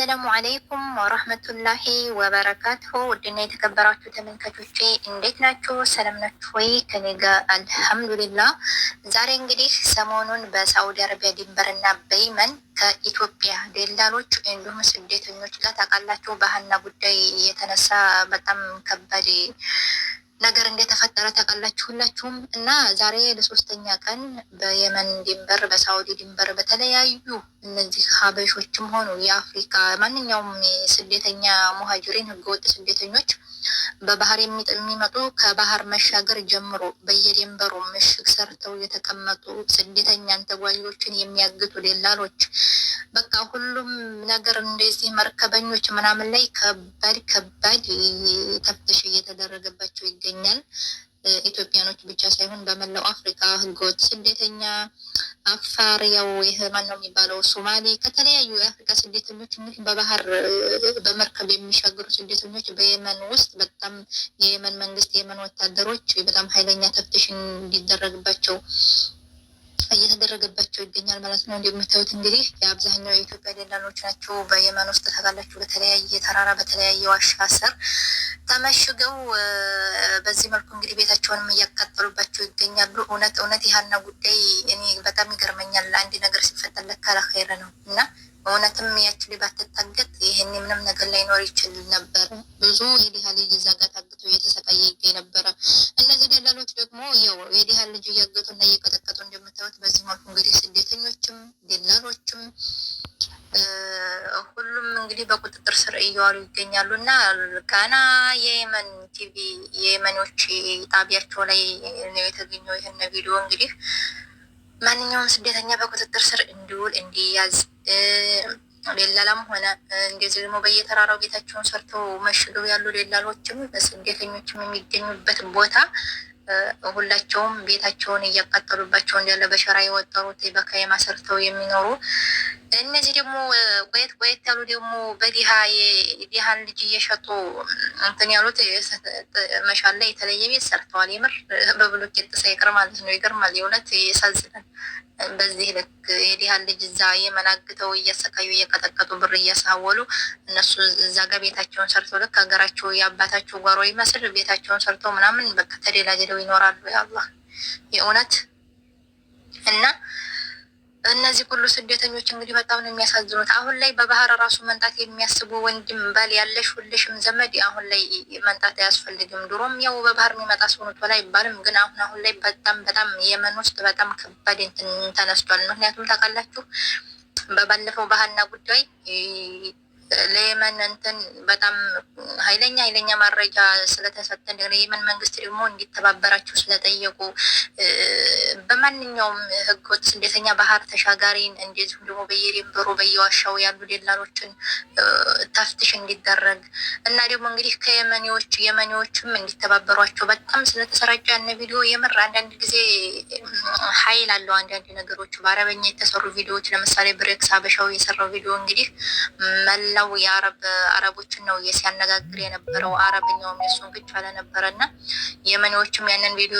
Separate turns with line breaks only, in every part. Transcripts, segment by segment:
السلام عليكم ورحمة الله وبركاته። ውድና የተከበራችሁ ተመልካቾቼ እንዴት ናችሁ? ሰላም ናችሁ ወይ? ከኔ ጋር الحمد لله። ዛሬ እንግዲህ ሰሞኑን በሳዑዲ አረቢያ ድንበርና በየመን ከኢትዮጵያ ደላሎች እንዲሁም ስደተኞች ጋር ታውቃላችሁ፣ በሀና ጉዳይ የተነሳ በጣም ከባድ ነገር እንደተፈጠረ ታውቃላችሁ ሁላችሁም። እና ዛሬ ለሶስተኛ ቀን በየመን ድንበር፣ በሳዑዲ ድንበር በተለያዩ እነዚህ ሀበሾችም ሆኑ የአፍሪካ ማንኛውም ስደተኛ مهاجرين፣ ህገወጥ ስደተኞች በባህር የሚመጡ ከባህር መሻገር ጀምሮ በየድንበሩ ምሽግ ሰርተው የተቀመጡ ስደተኛን ተጓዦችን የሚያግቱ ደላሎች፣ በቃ ሁሉም ነገር እንደዚህ መርከበኞች ምናምን ላይ ከባድ ከባድ تفتيش እየተደረገባቸው ይገኛል። ኢትዮጵያኖች ብቻ ሳይሆን በመላው አፍሪካ ህገወጥ ስደተኛ አፋር፣ ያው ይህ ማን ነው የሚባለው ሶማሌ፣ ከተለያዩ የአፍሪካ ስደተኞች እንግዲህ በባህር በመርከብ የሚሻገሩ ስደተኞች በየመን ውስጥ በጣም የየመን መንግስት የየመን ወታደሮች በጣም ኃይለኛ تفتيش እንዲደረግባቸው እየተደረገባቸው ይገኛል ማለት ነው። እንደምታዩት እንግዲህ የአብዛኛው የኢትዮጵያ ደላሎች ናቸው በየመን ውስጥ ታውቃላችሁ፣ በተለያየ ተራራ በተለያየ ዋሻ ስር ተመሽገው በዚህ መልኩ እንግዲህ ቤታቸውንም እያቃጠሉባቸው ይገኛሉ። እውነት እውነት የሀና ጉዳይ እኔ በጣም ይገርመኛል። አንድ ነገር ሲፈጠር ለካ ለኸይር ነው እና እውነትም ያች ልጅ ባትታገት ይህን ምንም ነገር ላይኖር ይችል ነበር። ብዙ የድሃ ልጅ እዛ ጋር ታግቶ እየተሰቃየ ይገኝ ነበረ። እነዚህ ደላሎች ደግሞ ያው የድሃ ልጅ እያገቱ እና እየቀጠቀጡ እንደምታዩት በዚህ መልኩ እንግዲህ ስደተኞችም ደላሎችም ሁሉም እንግዲህ በቁጥጥር ስር እየዋሉ ይገኛሉ። እና ጋና የየመን ቲቪ የየመኖች ጣቢያቸው ላይ ነው የተገኘው ይህን ቪዲዮ። እንግዲህ ማንኛውም ስደተኛ በቁጥጥር ስር እንዲውል እንዲያዝ ደላላም ሆነ እንደዚህ ደግሞ በየተራራው ቤታቸውን ሰርተው መሽገው ያሉ ደላሎችም ስደተኞችም የሚገኙበት ቦታ ሁላቸውም ቤታቸውን እያቃጠሉባቸው እንዳለ በሸራ የወጠሩት በከይማ ሰርተው የሚኖሩ እነዚህ ደግሞ ቆየት ቆየት ያሉ ደግሞ በዲሃ የዲሃን ልጅ እየሸጡ እንትን ያሉት መሻላ የተለየ ቤት ሰርተዋል። የምር በብሎኬት ሳይቀር ማለት ነው። ይገርማል። የእውነት ያሳዝናል። በዚህ ልክ የዲሃን ልጅ እዛ የመናግተው እያሰቃዩ እየቀጠቀጡ ብር እያሳወሉ እነሱ እዛ ጋር ቤታቸውን ሰርተው ልክ ሀገራቸው የአባታቸው ጓሮ ይመስል ቤታቸውን ሰርተው ምናምን በቃ ተደላድለው ይኖራሉ። ያአላህ የእውነት። እና እነዚህ ሁሉ ስደተኞች እንግዲህ በጣም ነው የሚያሳዝኑት። አሁን ላይ በባህር ራሱ መንጣት የሚያስቡ ወንድም ባል ያለሽ ሁልሽም ዘመድ አሁን ላይ መንጣት አያስፈልግም። ድሮም ያው በባህር የሚመጣ ሰው ነው ቶሎ አይባልም፣ ግን አሁን አሁን ላይ በጣም በጣም የመን ውስጥ በጣም ከባድ እንትን ተነስቷል። ምክንያቱም ታውቃላችሁ በባለፈው ባህልና ጉዳይ ለየመን እንትን በጣም ኃይለኛ ኃይለኛ መረጃ ስለተሰጠ የየመን መንግስት ደግሞ እንዲተባበራቸው ስለጠየቁ በማንኛውም ህገወጥ ስደተኛ ባህር ተሻጋሪን እንደዚሁም ደግሞ በየድንበሩ በየዋሻው ያሉ ደላሎችን تفتيش እንዲደረግ እና ደግሞ እንግዲህ ከየመኔዎች የመኔዎችም እንዲተባበሯቸው በጣም ስለተሰራጨ ያን ቪዲዮ የምር አንዳንድ ጊዜ ኃይል አለው። አንዳንድ ነገሮች በአረበኛ የተሰሩ ቪዲዮዎች ለምሳሌ ብሬክስ ሀበሻው የሰራው ቪዲዮ እንግዲህ መላው የአረብ አረቦችን ነው ሲያነጋግር የነበረው። አረበኛውም የሱን ብቻ ለነበረ እና የመኔዎችም ያንን ቪዲዮ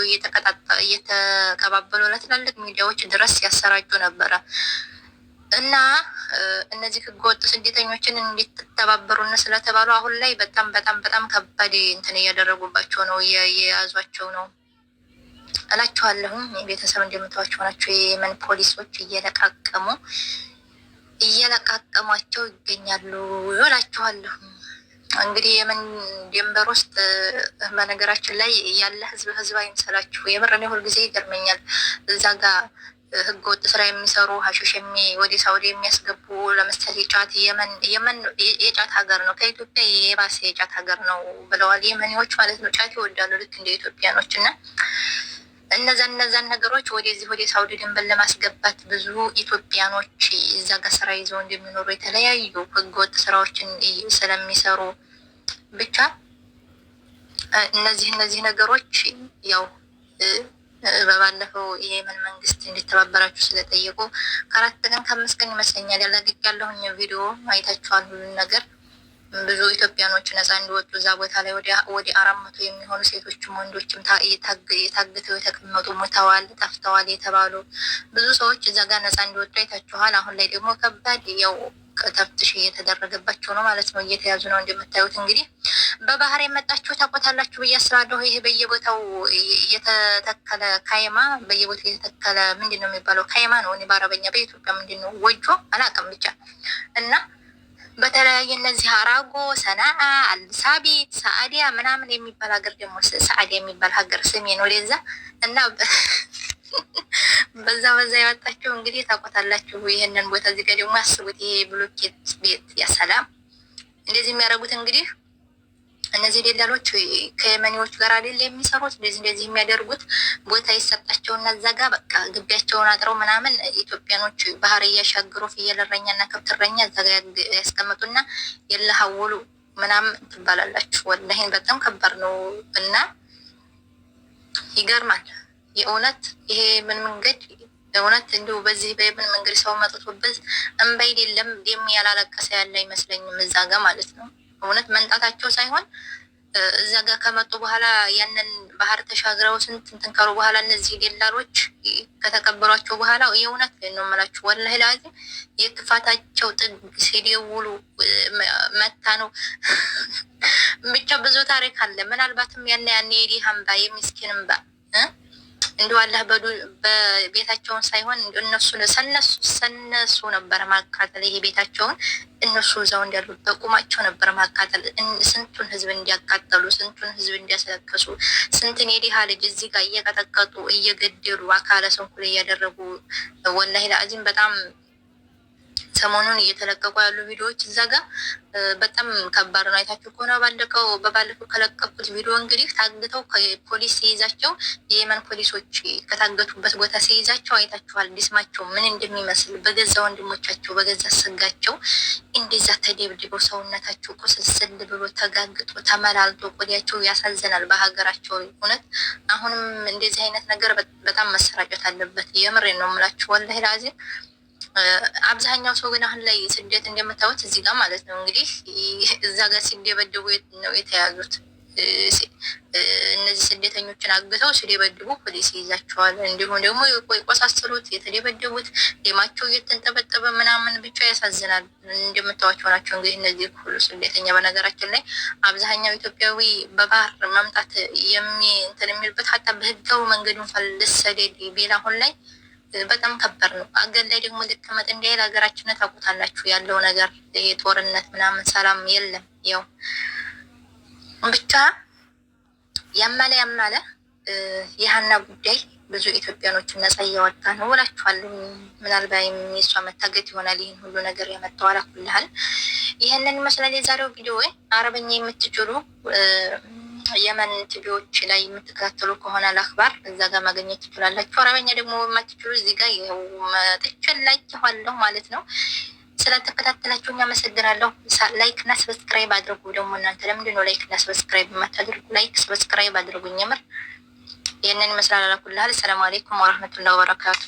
እየተቀባበሉ ለትላልቅ ሚዲያዎች ድረስ ያሰራጩ ነበረ። እና እነዚህ ህገወጥ ስደተኞችን እንዲተባበሩን ስለተባሉ አሁን ላይ በጣም በጣም በጣም ከባድ እንትን እያደረጉባቸው ነው፣ እየያዟቸው ነው እላችኋለሁም። ቤተሰብ እንደምታዋቸው ናቸው። የየመን ፖሊሶች እየለቃቀሟቸው ይገኛሉ እላችኋለሁ። እንግዲህ የመን ድንበር ውስጥ በነገራችን ላይ ያለ ህዝብ ህዝብ አይምሰላችሁ። የምር እኔ ሁልጊዜ ይገርመኛል። እዛ ጋር ህገወጥ ስራ የሚሰሩ ሀሺሽ ወደ ሳውዲ የሚያስገቡ ለምሳሌ ጫት፣ የመን የጫት ሀገር ነው፣ ከኢትዮጵያ የባሰ የጫት ሀገር ነው ብለዋል የመኔዎች ማለት ነው። ጫት ይወዳሉ ልክ እንደ ኢትዮጵያኖች። እና እነዛን ነገሮች ወደዚህ ወደ ሳውዲ ድንበር ለማስገባት ብዙ ኢትዮጵያኖች እዛ ጋር ስራ ይዘው እንደሚኖሩ የተለያዩ ህገወጥ ስራዎችን ስለሚሰሩ ብቻ እነዚህ ነገሮች ያው በባለፈው የየመን መንግስት እንዲተባበራችሁ ስለጠየቁ ከ4 ቀን ከ5 ቀን ይመስለኛል ያለቅቅ ያለሁኝ ቪዲዮ አይታችኋል። ሁሉን ነገር ብዙ ኢትዮጵያኖች ነፃ እንዲወጡ እዛ ቦታ ላይ ወደ 400 የሚሆኑ ሴቶችም ወንዶችም ታግተው የተቀመጡ ሞተዋል፣ ጠፍተዋል የተባሉ ብዙ ሰዎች እዛ ጋር ነፃ እንዲወጡ አይታችኋል። አሁን ላይ ደግሞ ከባድ ያው تفتيش እየተደረገባቸው ነው ማለት ነው። እየተያዙ ነው እንደምታዩት። እንግዲህ በባህር የመጣችሁ ታውቁታላችሁ ብዬ አስባለሁ። ይሄ በየቦታው የተተከለ خيمة፣ በየቦታው የተተከለ ምንድን ነው የሚባለው? خيمة ነው። እኔ በአረበኛ በኢትዮጵያ ምንድን ነው ጎጆ አላውቅም ብቻ እና በተለያየ እነዚህ አራጎ፣ ሰናአ፣ አልሳቢት፣ ሰአዲያ ምናምን የሚባል ሀገር ደግሞ ሰአዲያ የሚባል ሀገር ስሜን ወደዛ እና በዛ በዛ የወጣችሁ እንግዲህ ታውቁታላችሁ ይህንን ቦታ። እዚህ ጋር ደግሞ አስቡት፣ ይሄ ብሎኬት ቤት ያሰላም እንደዚህ የሚያደርጉት እንግዲህ እነዚህ ደላሎች ከየመኒዎች ጋር አይደል የሚሰሩት። እንደዚህ እንደዚህ የሚያደርጉት ቦታ ይሰጣቸውና እዛ ጋ በቃ ግቢያቸውን አጥረው ምናምን ኢትዮጵያኖች ባህር እያሻገሩ ፍየል እረኛ እና ከብት እረኛ እዛ ጋ ያስቀምጡና የለሀውሉ ምናምን ትባላላችሁ። ወላሂን በጣም ከባድ ነው እና ይገርማል። የእውነት ይሄ ምን መንገድ እውነት እንዲሁ በዚህ በየምን መንገድ ሰው መጥቶበት እንባ የለም ደም ያላለቀሰ ያለ አይመስለኝም እዛ ጋ ማለት ነው። እውነት መንጣታቸው ሳይሆን እዛ ጋር ከመጡ በኋላ ያንን ባህር ተሻግረው ስንት እንትን ካሉ በኋላ እነዚህ ደላሎች ከተቀበሏቸው በኋላ የእውነት ነው የምላችሁ፣ ወላሂ ላዚም የክፋታቸው ጥግ ሲደውሉ መታ ነው። ብቻ ብዙ ታሪክ አለ። ምናልባትም ያነ ያኔ የዲህ እምባ የሚስኪን እምባ እንዲሁ አላህ በቤታቸውን ሳይሆን እነሱ ሰነሱ ሰነሱ ነበረ ማቃጠል። ይሄ ቤታቸውን እነሱ እዛው እንዳሉ በቁማቸው ነበረ ማቃጠል። ስንቱን ህዝብ እንዲያቃጠሉ፣ ስንቱን ህዝብ እንዲያስለቀሱ፣ ስንትን የዲሃ ልጅ እዚህ ጋር እየቀጠቀጡ እየገደሉ አካለ ስንኩል እያደረጉ ወላሂ ለአዚም በጣም ሰሞኑን እየተለቀቁ ያሉ ቪዲዮዎች እዛ ጋር በጣም ከባድ ነው። አይታችሁ ከሆነ ባለቀው በባለፈው ከለቀኩት ቪዲዮ እንግዲህ ታግተው ፖሊስ ሲይዛቸው የየመን ፖሊሶች ከታገቱበት ቦታ ሲይዛቸው አይታችኋል። ዲስማቸው ምን እንደሚመስል በገዛ ወንድሞቻቸው በገዛ ስጋቸው እንደዛ ተደብድበው ሰውነታቸው ቁስልስል ብሎ ተጋግጦ ተመላልጦ ቆዳቸው ያሳዝናል። በሀገራቸው እውነት አሁንም እንደዚህ አይነት ነገር በጣም መሰራጨት አለበት። የምሬን ነው የምላችሁ ወላሂ ላዚም። አብዛኛው ሰው ግን አሁን ላይ ስደት እንደምታዩት እዚህ ጋር ማለት ነው እንግዲህ እዛ ጋር ሲደበድቡ ነው የተያዙት። እነዚህ ስደተኞችን አግተው ሲደበድቡ ፖሊስ ይይዛቸዋል። እንዲሁም ደግሞ የቆሳሰሉት የተደበደቡት ደማቸው እየተንጠበጠበ ምናምን ብቻ ያሳዝናል። እንደምታዋቸው ናቸው እንግዲህ እነዚህ ሁሉ ስደተኛ። በነገራችን ላይ አብዛኛው ኢትዮጵያዊ በባህር መምጣት እንትን የሚልበት ሀታ በህጋዊ መንገድ እንኳን ልሰደድ ቢል አሁን ላይ በጣም ከባድ ነው። አገር ላይ ደግሞ ልቀመጥ እንዳይል ሀገራችን ታውቁታላችሁ ያለው ነገር ጦርነት ምናምን ሰላም የለም። ያው ብቻ ያማለ ያማለ የሀና ጉዳይ ብዙ ኢትዮጵያኖችን ነጻ እያወጣ ነው እላችኋለሁ። ምናልባት የሷ መታገት ይሆናል ይህን ሁሉ ነገር ያመጣው። አላኩልሃል ይህንን ይመስላል የዛሬው ቪዲዮ። አረበኛ የምትችሉ የመን ቲቪዎች ላይ የምትከታተሉ ከሆነ الأخبار እዛ ጋር ማግኘት ትችላላችሁ። አረበኛ ደግሞ የማትችሉ እዚህ ጋር ይኸው መጥቼላችኋለሁ ማለት ነው። ስለተከታተላችሁ አመሰግናለሁ። like እና subscribe አድርጉ። ደግሞ እናንተ ለምንድን ነው like እና subscribe የማታደርጉ? like subscribe አድርጉኝ። የምር ይህንን ይመስላል። አላኩልሃል። ሰላም አሌይኩም ወረህመቱላሂ ወበረካቱ።